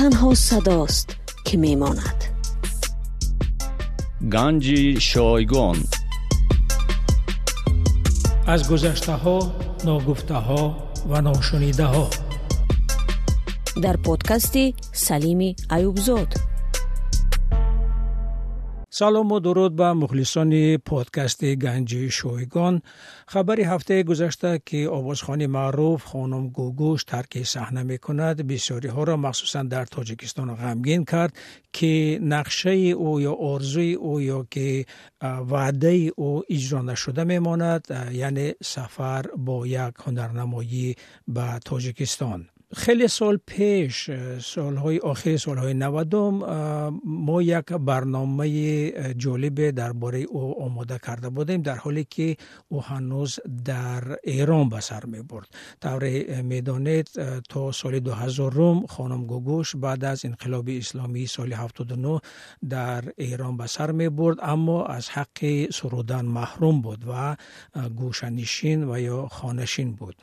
Танҳо садост, ки мемонад. Ганҷи шойгон. Аз гузаштаҳо, ногуфтаҳо ва ношунидаҳо. Дар подкасти Салими Аюбзод. Салому дуруд ба мухлисони подкасти Ганҷи шойгон. Хабари ҳафтаи гузашта, ки овозхони маъруф хонум Гугуш тарки саҳна мекунад, бисёриҳоро махсусан дар Тоҷикистон ғамгин кард, ки нақшаи ӯ ё орзуи ӯ ё ки ваъдаи ӯ иҷро нашуда мемонад, яъне сафар бо як ҳунарнамоӣ ба Тоҷикистон. Хеле сол пеш, солҳои охири солҳои 90-ум, мо як барномаи ҷолибе дар бораи ӯ омода карда будем, дар ҳоле ки ӯ ҳанӯз дар Эрон ба сар мебурд. Тавре медонед, то соли 2000 хонум Гугуш баъд аз инқилоби исломии соли 79 дар Эрон ба сар мебурд, аммо аз ҳаққи сурудан маҳрум буд ва гӯшанишин ва ё хонашин буд.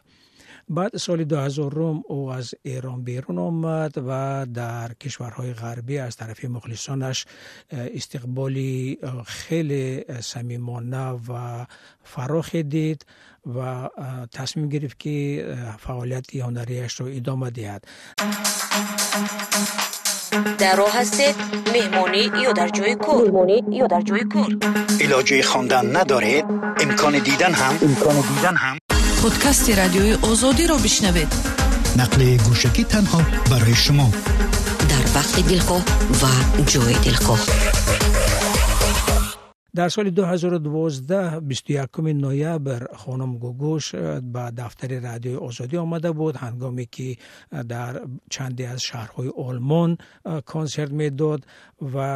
Баъд соли 2000 ӯ аз Эрон берун омад ва дар кишварҳои ғарбӣ аз тарафи мухлисонаш истиқболи хеле самимона ва фарохе дид ва тасмим гирифт, ки фаъолияти ҳунарияшро идома диҳад. Дар роҳ ҳастед, меҳмонӣ ё дар ҷои кор? Меҳмонӣ ё дар ҷои кор? Илоҷи хондан надоред? Имкони дидан ҳам? Имкони дидан ҳам? Подкасти Радиои Озодиро бишнавед. Нақли гӯшакӣ танҳо барои шумо. Дар вақти дилхоҳ ва ҷои дилхоҳ. Дар соли 2012, 21 ноябр, хонум Гугуш ба дафтари Радиои Озодӣ омада буд, ҳангоме ки дар чанде аз шаҳрҳои Олмон консерт медод ва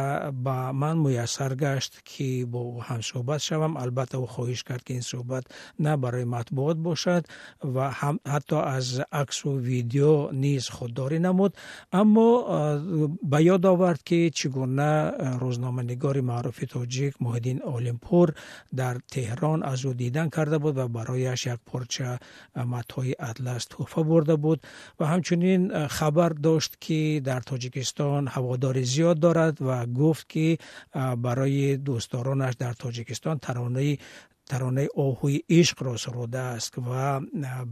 ба ман муяссар гашт, ки бо ӯ ҳамсӯҳбат шавам. Албатта, ӯ хоҳиш кард, ки ин суҳбат на барои матбуот бошад ва ҳатто аз аксу видео низ худдорӣ намуд, аммо ба ёд овард, ки чӣ гуна рӯзноманигори маъруфи тоҷик Муҳиддин Олимпур дар Теҳрон аз ӯ дидан карда буд ва барояш як порча матои атлас тӯҳфа бурда буд ва ҳамчунин хабар дошт, ки дар Тоҷикистон ҳаводори зиёд дорад ва гуфт, ки барои дӯстдоронаш дар Тоҷикистон таронаи оҳуи ишқро сурудааст ва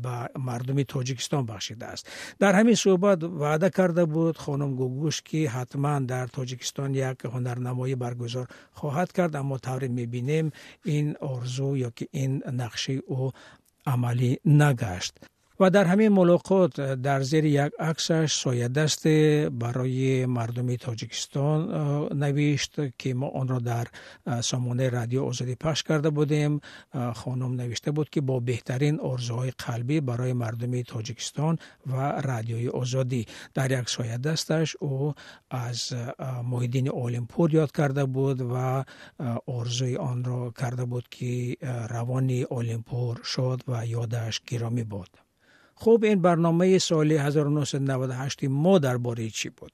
ба мардуми Тоҷикистон бахшидааст. Дар ҳамин суҳбат ваъда карда буд хонум Гугуш, ки ҳатман дар Тоҷикистон як ҳунарнамоӣ баргузор хоҳад кард, аммо тавре мебинем, ин орзу ё ки ин нақшаи ӯ амалӣ нагашт. Ва дар ҳамин мулоқот дар зери як аксаш соядасте барои мардуми Тоҷикистон навишт, ки мо онро дар сомонаи Радио Озодӣ пахш карда будем. Хонум навишта буд, ки бо беҳтарин орзуҳои қалбӣ барои мардуми Тоҷикистон ва Радиои Озодӣ. Дар як соядасташ ӯ аз Муҳиддини Олимпур ёд карда буд ва орзуи онро карда буд, ки равони Олимпур шод ва ёдаш гиромӣ буд. Хуб, ин барномаи соли 1998 мо дар бораи чӣ буд?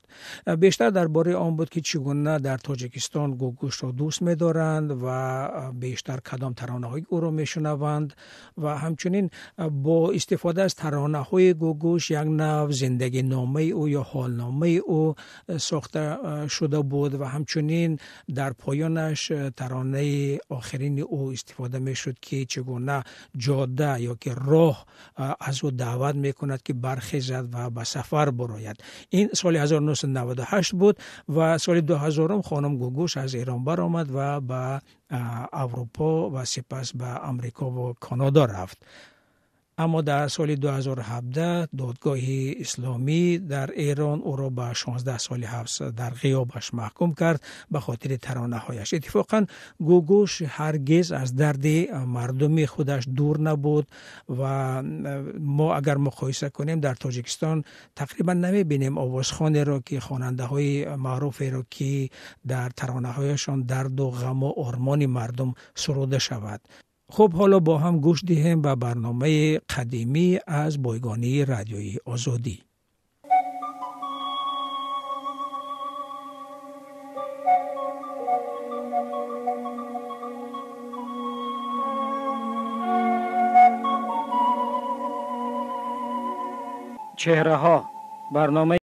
Бештар дар бораи он буд, ки чӣ гуна дар Тоҷикистон Гугушро дӯст медоранд ва бештар кадом таронаҳои ӯро мешунаванд ва ҳамчунин бо истифода аз таронаҳои Гугуш як нав зиндагиномаи ӯ ё ҳолномаи ӯ сохта шуда буд ва ҳамчунин дар поёнаш таронаи охирини ӯ истифода мешуд, ки чӣ гуна ҷода ё ки роҳ аз ӯ даъват мекунад, ки бархезад ва ба сафар барояд. Ин соли 1998 буд ва соли 2000 хонум Гугуш аз Эрон баромад ва ба Аврупо ва сипас ба Амрико ва Канада рафт. Аммо дар соли 2017 додгоҳи исломӣ дар Эрон ӯро ба 16 соли ҳабс дар ғиёбаш маҳкум кард ба хотири таронаҳояш. Иттифоқан, Гугуш ҳаргиз аз дарди мардуми худаш дур набуд ва мо агар муқоиса кунем, дар Тоҷикистон тақрибан намебинем овозхонеро, ки хонандаҳои маъруферо, ки дар таронаҳояшон дарду ғаму ормони мардум суруда шавад. Хуб, ҳоло бо ҳам гӯш диҳем ба барномаи қадимӣ аз бойгонии Радиои Озодӣ. Чеҳраҳо. Барномаи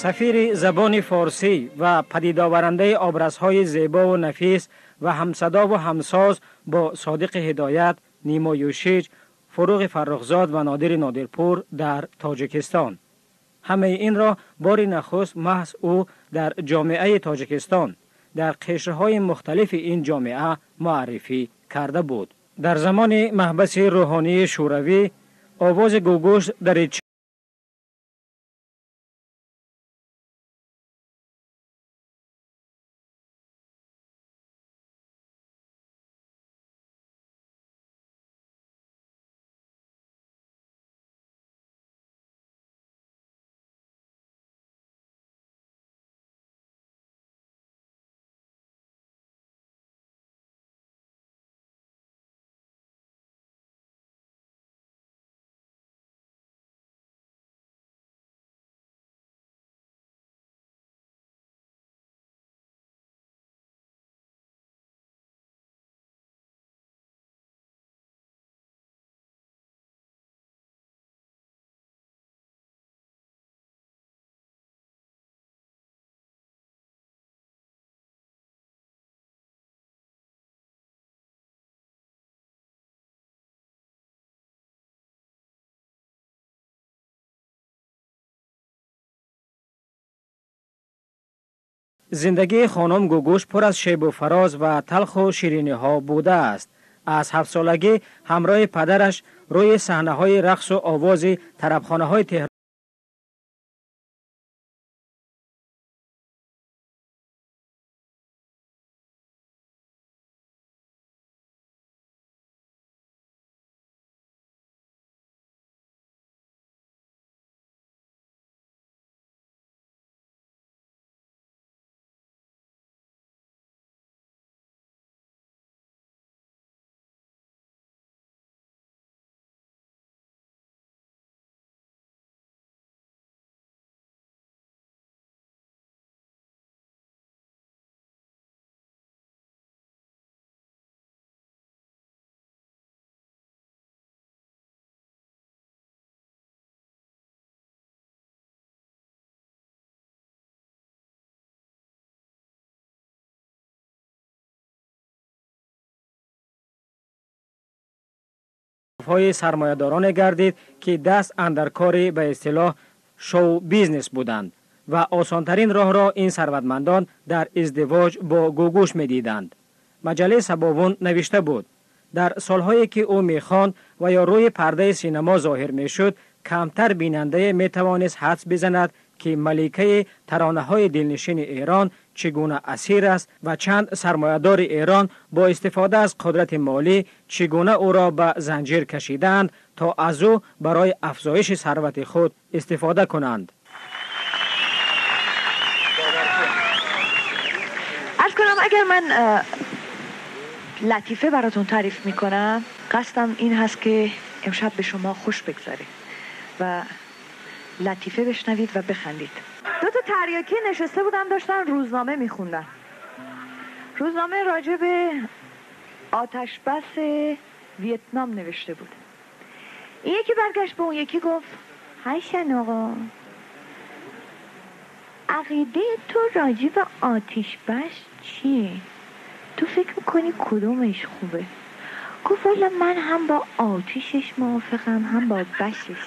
Сафири забони форсӣ ва падидоварандаи образҳои зебову нафис ва ҳамсадову ҳамсоз бо Содиқи Ҳидоят, Нимо Юшич, Фуруғи Фаррухзод ва Нодири Нодирпур дар Тоҷикистон. Ҳамаи инро бори нахуст маҳз ӯ дар ҷомеаи Тоҷикистон, дар қишрҳои мухталифи ин ҷомеа муаррифӣ карда буд. Дар замони маҳбаси рӯҳонии шӯравӣ овози Гугуш дар зиндагии хонум Гугуш пур аз шебу фароз ва талху шириниҳо будааст. Аз ҳафтсолагӣ ҳамроҳи падараш рӯи саҳнаҳои рақсу овози тарабхонаҳои Теҳрон ҳои сармоядороне гардид, ки даст андаркори ба истилоҳ шоу бизнес буданд ва осонтарин роҳро ин сарватмандон дар издивоҷ бо Гугуш медиданд. Маҷаллаи Сабовун навишта буд: дар солҳое ки ӯ мехонд ва ё рӯи пардаи синемо зоҳир мешуд, камтар бинандае метавонист ҳадс бизанад, ки маликаи таронаҳои дилнишини Эрон чӣ гуна асир аст ва чанд сармоядори Эрон бо истифода аз қудрати молӣ чӣ гуна ӯро ба занҷир кашидаанд, то аз ӯ барои афзоиши сарвати худ истифода кунанд. عرض کنم اگر من لطیفه براتون تعریف میکنم، قصدم این هست که امشب به شما خوش بگذره و لطیفه بشنوید و بخندید. دو تا تریاکی نشسته بودن، داشتن روزنامه میخوندن. روزنامه راجع به آتش بس ویتنام نوشته بود. این یکی برگشت به اون یکی گفت: هشن آقا، عقیده تو راجع به آتش بس چیه؟ تو فکر میکنی کدومش خوبه؟ گفت والا من هم با آتیشش موافقم هم با بسش.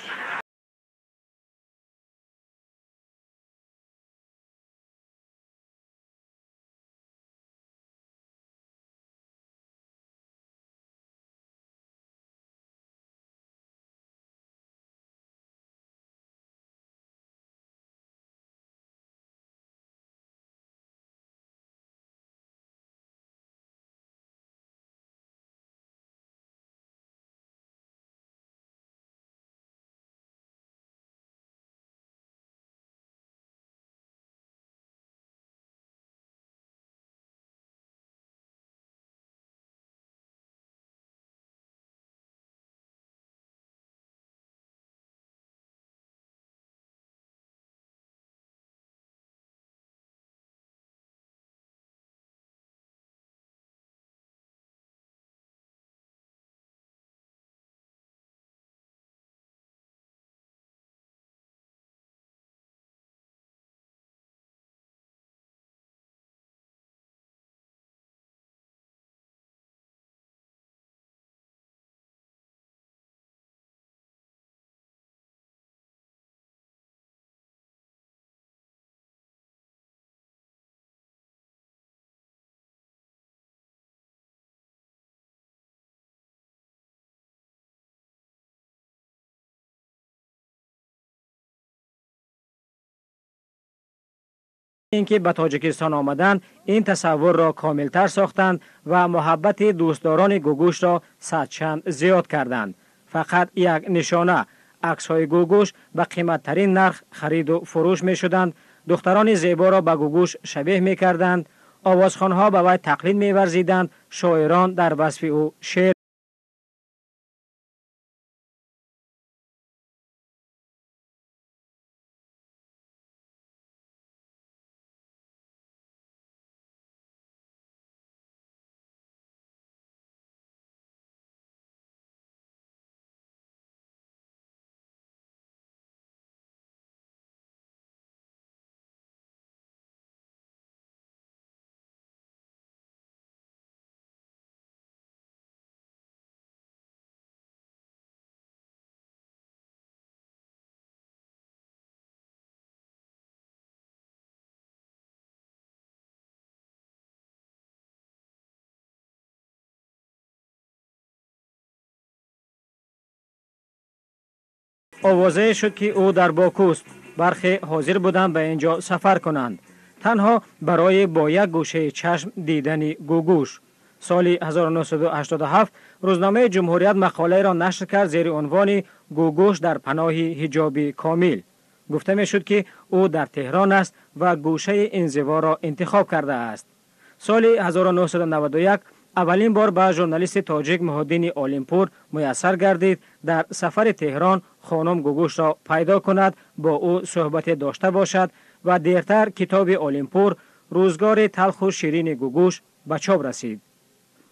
Инки ба Тоҷикистон омаданд, ин тасаввурро комилтар сохтанд ва муҳаббати дӯстдорони Гугушро садчанд зиёд карданд. Фақат як нишона: аксҳои Гугуш ба қиматтарин нарх хариду фурӯш мешуданд, духтарони зеборо ба Гугуш шабеҳ мекарданд, овозхонҳо ба вай тақлид меварзиданд, шоирон дар васфи ӯ шеър овозае шуд, ки ӯ дар Бокуст. Бархе ҳозир буданд ба ин ҷо сафар кунанд танҳо барои бо як гӯшаи чашм дидани Гугуш. Соли 1987 рӯзномаи Ҷумҳурият мақолаеро нашр кард зери унвони «Гугуш дар паноҳи ҳиҷоби комил». Гуфта мешуд, ки ӯ дар Теҳрон аст ва гӯшаи инзиворо интихоб кардааст. Соли 1991 аввалин бор ба журналисти тоҷик Муҳиддини Олимпур муяссар гардид дар сафари Теҳрон хонум Гугушро пайдо кунад, бо ӯ суҳбате дошта бошад ва дертар китоби Олимпур «Рӯзгори талху ширини Гугуш» ба чоп расид.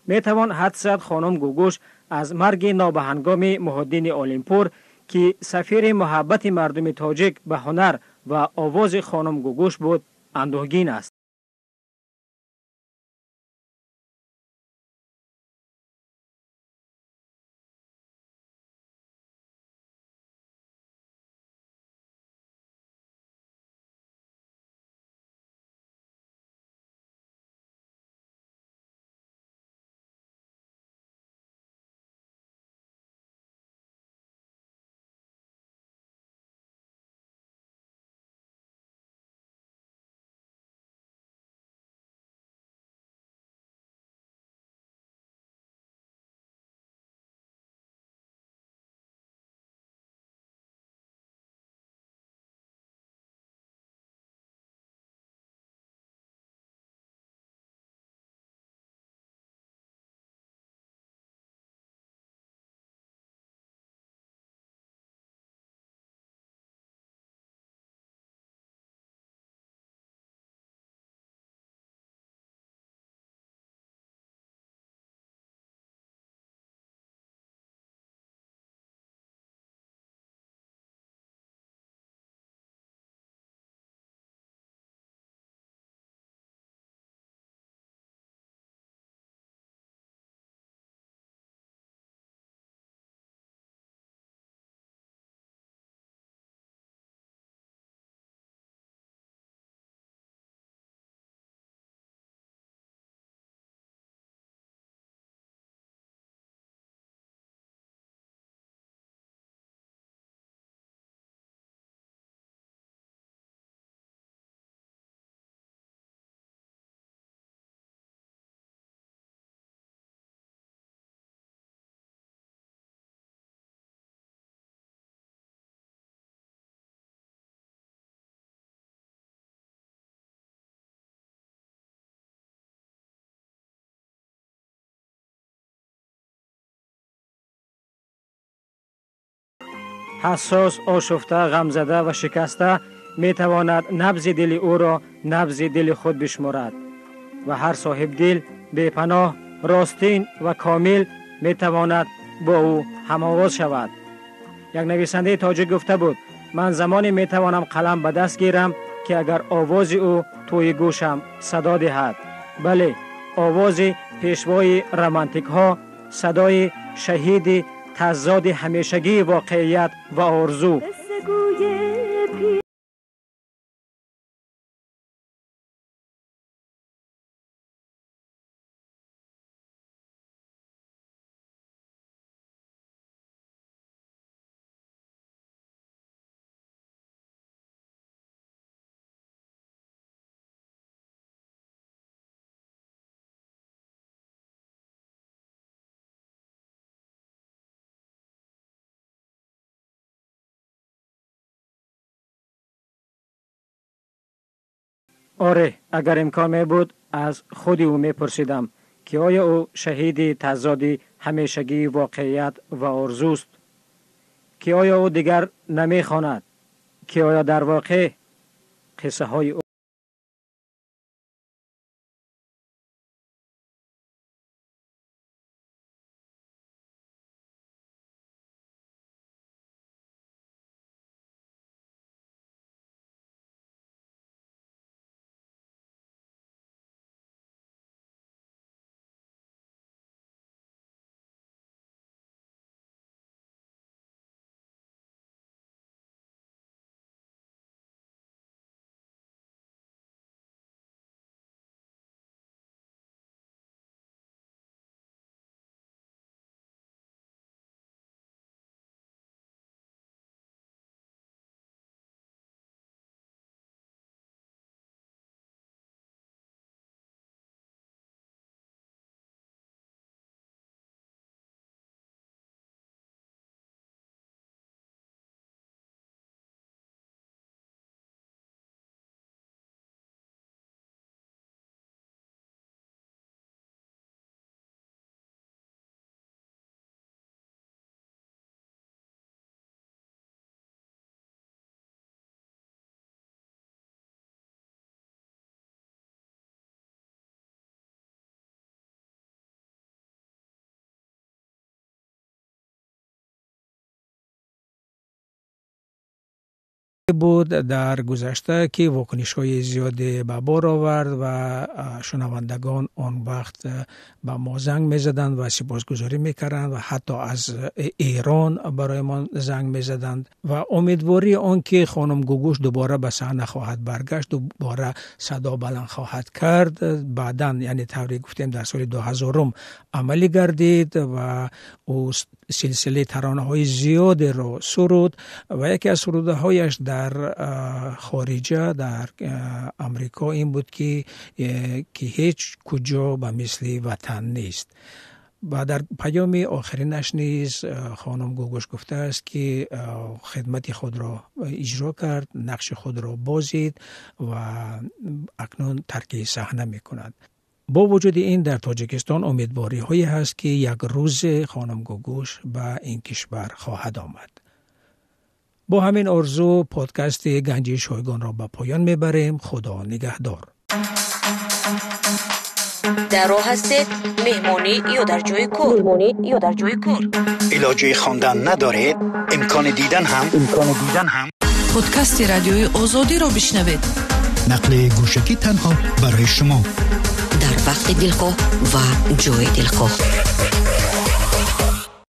Метавон ҳадс зад, хонум Гугуш аз марги нобаҳангоми Муҳиддини Олимпур, ки сафири муҳаббати мардуми тоҷик ба ҳунар ва овози хонум Гугуш буд, андӯҳгин аст. Ҳассос, ошуфта, ғамзада ва шикаста метавонад набзи дили ӯро набзи дили худ бишморад ва ҳар соҳибдил бепаноҳ, ростин ва комил метавонад бо ӯ ҳамовоз шавад. Як нависандаи тоҷик гуфта буд: «Ман замоне метавонам қалам ба даст гирам, ки агар овози ӯ тӯи гӯшам садо диҳад». Бале, овози пешвои романтикҳо, садои шаҳиди тазоди ҳамешагии воқеият ва орзу. Оре, агар имкон мебуд, аз худи ӯ мепурсидам, ки оё ӯ шаҳиди тазоди ҳамешагии воқеият ва орзуст, ки оё ӯ дигар намехонад, ки оё дар воқеъ қиссаҳои Буд дар гузашта, ки вокунишҳои зиёде ба бор овард ва шунавандагон он вақт ба мо занг мезаданд ва сипосгузорӣ мекарданд ва ҳатто аз Эрон барои мо занг мезаданд ва умедвории он ки хонум Гугуш дубора ба саҳна хоҳад баргашт, дубора садо баланд хоҳад кард, баъдан, яъне тавре гуфтем, дар соли 2000 амалӣ гардид ва ӯ силсилаи таронаҳои зиёдеро суруд ва яке аз сурудаҳояш дар хориҷа, дар Амрико ин буд, ки ҳеҷ куҷо ба мисли ватан нест. Ва дар паёми охиринаш низ хонум Гугуш гуфтааст, ки хидмати худро иҷро кард, нақши худро бозид ва акнун тарки саҳна мекунад. Бо вуҷуди ин, дар Тоҷикистон умедвориҳое ҳаст, ки як рӯзе хонум Гугуш ба ин кишвар хоҳад омад. Бо ҳамин орзу подкасти Ганҷи шойгонро ба поён мебарем. Худо нигаҳдор. Дар роҳ ҳастед, меҳмонӣ ё дар ҷои кор, меҳмонӣ ё дар ҷои кор, илоҷи хондан надоред, имкони дидан ҳам, имкони дидан ҳам. Подкасти Радиои Озодиро бишнавед. Нақли гӯшакӣ танҳо барои шумо дар вақти дилхоҳ ва ҷои дилхоҳ.